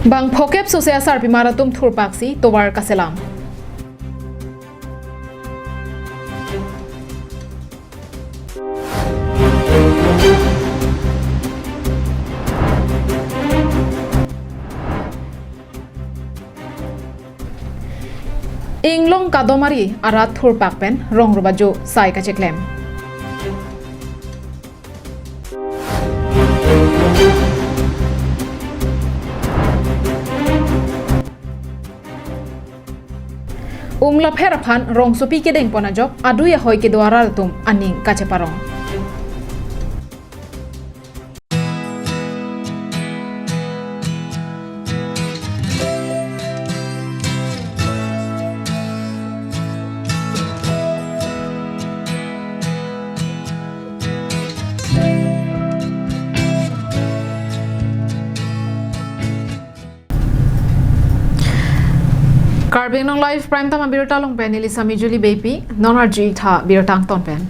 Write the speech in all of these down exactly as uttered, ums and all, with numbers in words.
Bang phokep sose asarpimar atum thurpaksi tovar kaselam. Inglong Kadomari arat thurpak pen rong rubajo sai kacheklem. Umlapher aphan rongsopi kedengpon ajok adui ahoi kedo arat atum aning kacheparong. Karbi Anglong Live Prime Time abirta along pen neli Sami Julie Beypi, non arju-ik tha birta angton pen.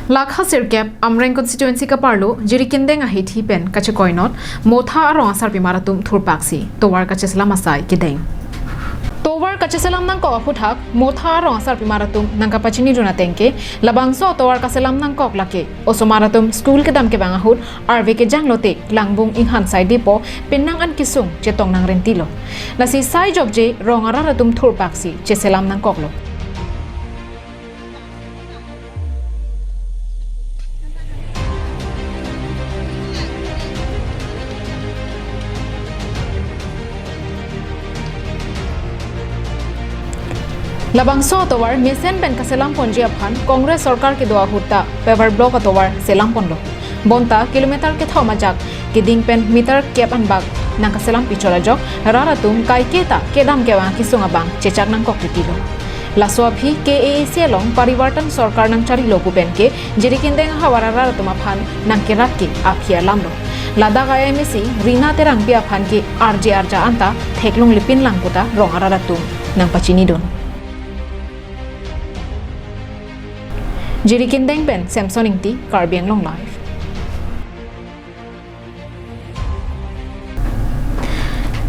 Lakha sirkep Amreng constituency kaparlo Jirikindeng ahithi pen kachekoinot Motha arong asarpimar atum thurpaksi tovar kacheselam asai kedeng. Tovar kacheselam nangkok aphuthak Motha arong asarpimar atum nangkapachinidun ateng ke labangso tovar kaselam nangkok lake osomar atum school kedam kevang ahut arve kejang lote langbung inghan sai dipo penang an kesung chetong nangrentilo. Lasi sai jokje rong arat atum thurpaksi cheselam nangkoklo. Labangso atovar mesen pen kaselam ponji aphan Congress sorkar kedo ahut ta paver block atovar selam ponlo. Bonta kilometer kethom ajak keding pen meter kep anbak nangkaselam pichot ajok rat atum kaike ta kedam kevang kesung abang chechak nangkok titilo. Laso aphi K A A C along Parivartan sorkar nangcharilo pu pen ke Jirikindeng ahavar arat atum aphan nangkerap ke aphi alamlo. Ladak a-M A C Rina Terangpi aphan ke arje arja anta theklong lipin lang puta rong arat atum nangpachinidun. Jirikindeng pen Samson Ingti, Karbi Anglong Live.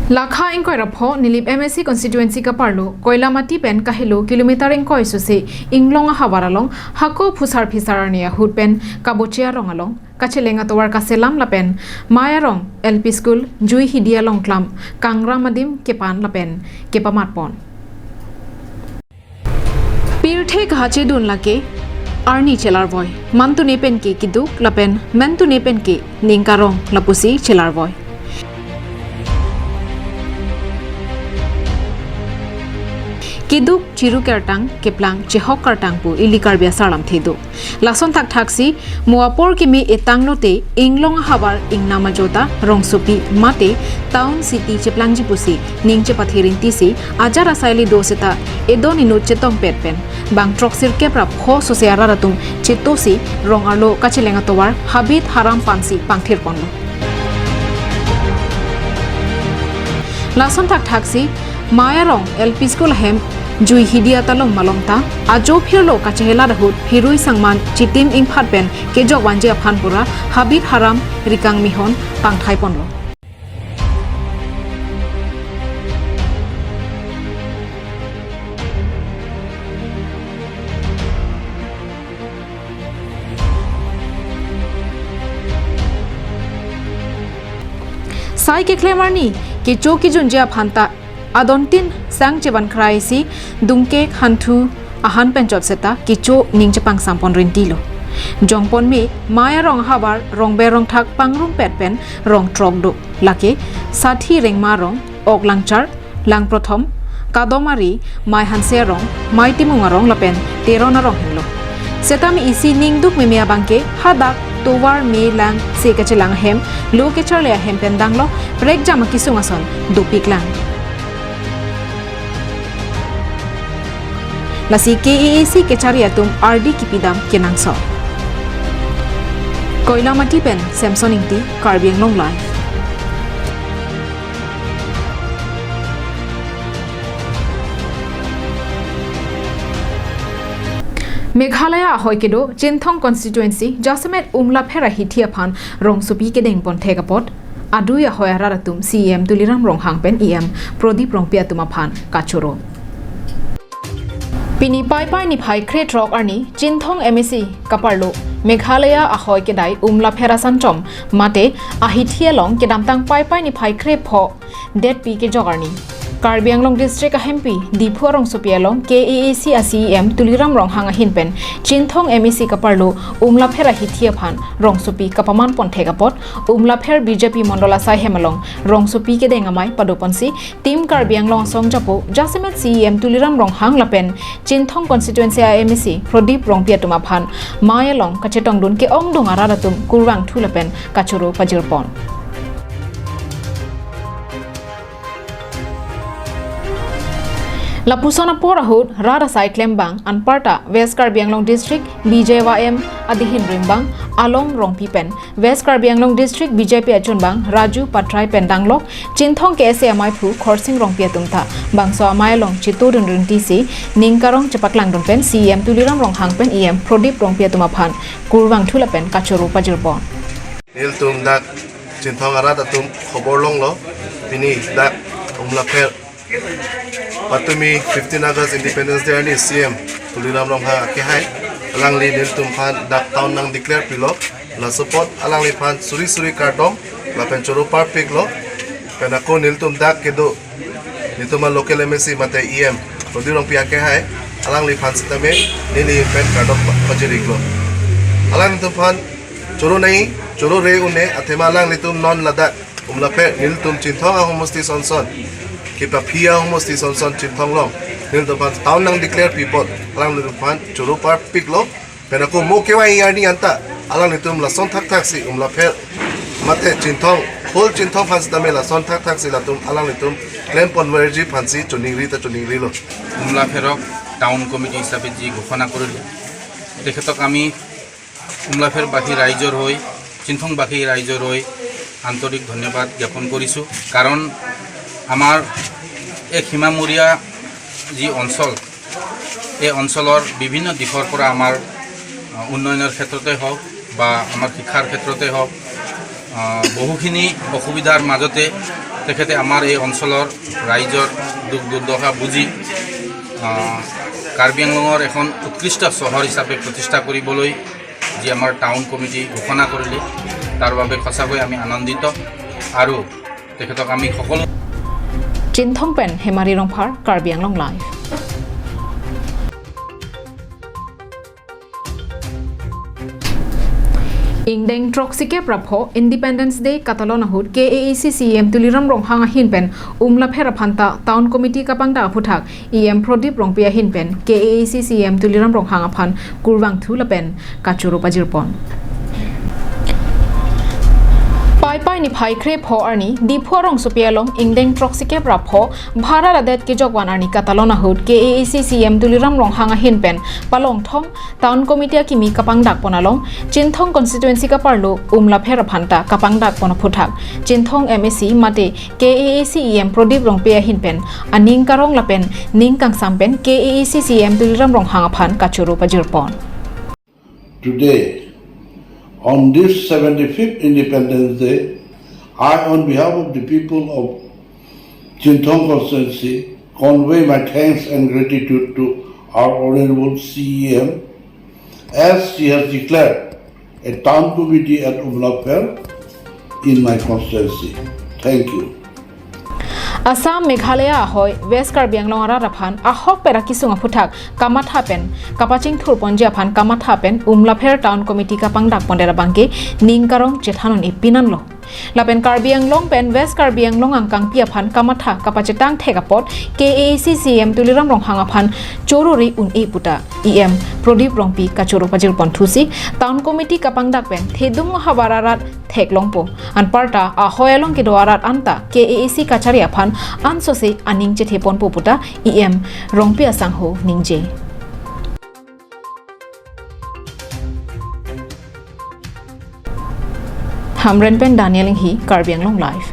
Lakha ingkoi ra pho Nilip M A C constituency kaparlo Koilamati pen kahelo kilometer ingkoi sose Inglong ahavar along hako phusar phisar arni ahut pen kaboche arong along kacheleng atovar kaselam lapen Mai Arong L P School jui hidi along klam kangram adim kepan lapen kepamat pon. Pirthe kahachedun lake arni chelarvoi, mantune pen ke keduk lapen mentune pen ke ning karong lapusi chelarvoi. Keduk chiru kertang keplang chehok kartang pu ili Karbi asarlamthe do. Lason thakthaksi mo apor keme etang lote Inglong ahavar ingnam ajota rongsopi mate town city cheplangji pusi ning chepathe rintisi ajar asai le do seta edon inut chetongpet pen bang throksirkep ra pho sose arat atum chetosi rong arlo kacheleng atovar habit haram pansi pangthir ponlo. Lason thakthaksi Mai Arong L P School ahem jui hidi atalong malom ta ajo phirlo kachehelat ahut phirui sangman chitim ingphat pen kejok vanji aphan pura habit haram rikang mihon pangthai ponlo. Sai keklem arni kecho kejunji aphan ta adontin sang chevan krai si dungke khanthu ahan pen chot seta kecho ning chepangsam pon rintilo. Jongpon me Mai Arong ahavar rongber rongthak pangrumpet pen rong throk do. Lake Sathi Rengma Arong, Ok Langchar, Langprothom, Kadomari, Mai Hanse Arong, Mai Timung Arong lapen Teron Arong henlo. Setame isi ningduk meme abangke hadak tovar me lang se kachelang ahem lo kecharli ahem pen danglo prekjam akesung ason dopiklang. Lasi K A A C kechari atum ardi kipidam kenangsot. Koilamati pen Samson Ingti, Karbi Anglong Live. Meghalaya ahoi kedo Chinthong constituency jasemet Umlapher ahithi aphan rongsopi kedengpon thek apot adui ahoi arat atum C E M Tuliram Ronghang pen E M Pradip Rongpi atum aphan kachoro. Pini Paipai niphai krethrok arni Chinthong M A C kaparlo Meghalaya ahoi kedai Umlapher asanchom mate ahithi along kedamtang Paipai niphai krepho detpi kejok arni Karbi Anglong District ahempi Diphu arongsopi along K A A C a C E M Tuliram Ronghang ahin pen Chinthong M A C kaparlo Umlapher ahithi aphan rongsopi kapaman ponthek apot Umlapher B J P Mondol asai hem along rongsopi kedeng amei padoponsi Team Karbi Anglong asong japo jasemet C E M Tuliram Ronghang lapen Chinthong constituency a M A C Pradip Rongpi atum aphan mei along kachetongdun ke-ongdung arat atum kurvangthu lapen kachoro pajirpon. Lapuson apor ahut rat asai klembang anparta West Karbi Anglong District B J Y M adihin rimbang Alom Rongpi pen West Karbi Anglong District B J P achunbang Raju Patrai pen danglok Chinthong K S A amaiphu Khorsing Rongpi atum ta bangso amei along chitudun rinti si ning karong chepaklangdun pen C E M Tuliram Ronghang pen E M Pradip Rongpi atum aphan kurvangthu lapen kachoro pajirpon. Nelitum dak Chinthong arat atum khobor longlo, pini dak Umlapher patumi fifteen August Independence Day arni C E M Tuliram Ronghang akehai alangli nelitum aphan dak town nang declare pilo. Laso apot alangliphan suri suri kardom lapen choro parpiklo. Pen ako nelitum dak kedo nelitum a local M A C mate E M Pradip Rongpi akehai alangliphan sitame neli pen kardom pa-, pajiriklo. Alanglitum aphan choro nai, choro re un-e, athema alanglitum non ladak Umlapher nelitum Chinthong ahomosti sonson, kepaphi ahomosti sonson Chinthong along nelitum aphan town nang declare pi apot alanglitum aphan choro parpiklo. Pen ako mo kevang arni anta alanglitum lason thakthak si Umlapher mate Chinthong, whole Chinthong aphan sitame lason thakthak si latum alanglitum klempon verji aphansi choningri ta choningrilo. উমলাফেৰক town committee হিচাপে যি ঘোষণা কৰিলে, তেখেতক আমি উমলাফেৰবাসী ৰাইজৰ হৈ, চিন্থংবাসী ৰাইজৰ হৈ আন্তৰিক ধন্যবাদ জ্ঞাপন কৰিছোঁ। কাৰণ আমাৰ এক সীমামূৰীয়া যি অঞ্চল, এই অঞ্চলৰ বিভিন্ন দিশৰ পৰা আমাৰ, আহ, উন্নয়নৰ ক্ষেত্ৰতে হওক বা আমাৰ শিক্ষাৰ ক্ষেত্ৰতে হওক, আহ, বহুখিনি অসুবিধাৰ মাজতে তেখেতে আমাৰ এই অঞ্চলৰ ৰাইজৰ দুখ দুৰ্দশা বুজি, আহ, কাৰ্বি আংলঙৰ এখন উৎকৃষ্ট চহৰ হিচাপে প্ৰতিষ্ঠা কৰিবলৈ যি আমাৰ টাউন কমিটি ঘোষণা কৰিলে, তাৰ বাবে সঁচাকৈ আমি আনন্দিত আৰু তেখেতক আমি সকলো Chinthong pen Hemari Rongphar, Karbi Anglong Live. Ingdeng throksi kep ra pho Independence Day katalon ahut K A A C C E M Tuliram Ronghang ahin pen Umlapher aphan ta Town Committee kapangdak aphuthak E M Pradip Rongpi ahin pen K A A C C E M Tuliram Ronghang aphan kurvangthu lapen kachoro pajirpon. Paipai niphai kre pho arni Diphu arongsopi along ingdeng throksi kep ra pho bhara ladet kejokvan arni katalon ahut K A A C C E M Tuliram Ronghang ahin pen palongthom Town Committee akimi kapangdakpon along Chinthong constituency kaparlo Umlapher aphan ta kapangdakpon aphuthak Chinthong M A C mate K A A C E M Pradip Rongpi ahin pen aning karong lapen ning kangsam pen K A A C C E M Tuliram Ronghang aphan kachoro pajirpon. Today, on this seventy-fifth Independence Day, I, on behalf of the people of Chinthong constituency, convey my thanks and gratitude to our Honorable C E M as she has declared a town committee at Umlapher in my constituency. Thank you. Assam, Meghalaya ahoi West Karbi Anglong arat aphan ahok pera kisung aphuthak kamatha pen kapachingthurponji aphan kamatha pen Umlapher Town Committee kapangdakpondet abangke ning karong chethan un-e pinanlo. Lapen Karbi Anglong pen West Karbi Anglong angkangpi aphan kamatha kapachetang thek apot K A A C C E M Tuliram Ronghang aphan choro ri un-e puta E M Pradip Rongpi kachoro pajirpon thusi Town Committee kapangdak pen thedung havar arat theklongpo. Anparta ahoi along kedo arat anta K A A C kachari aphan ansose aning chetheponpo puta E M Rongpi asangho ningje. Hamren pen Daniel Inghi, Karbi Anglong Live.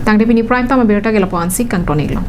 Tangte pini prime time abirta ke lapu-an si kangton-iklo.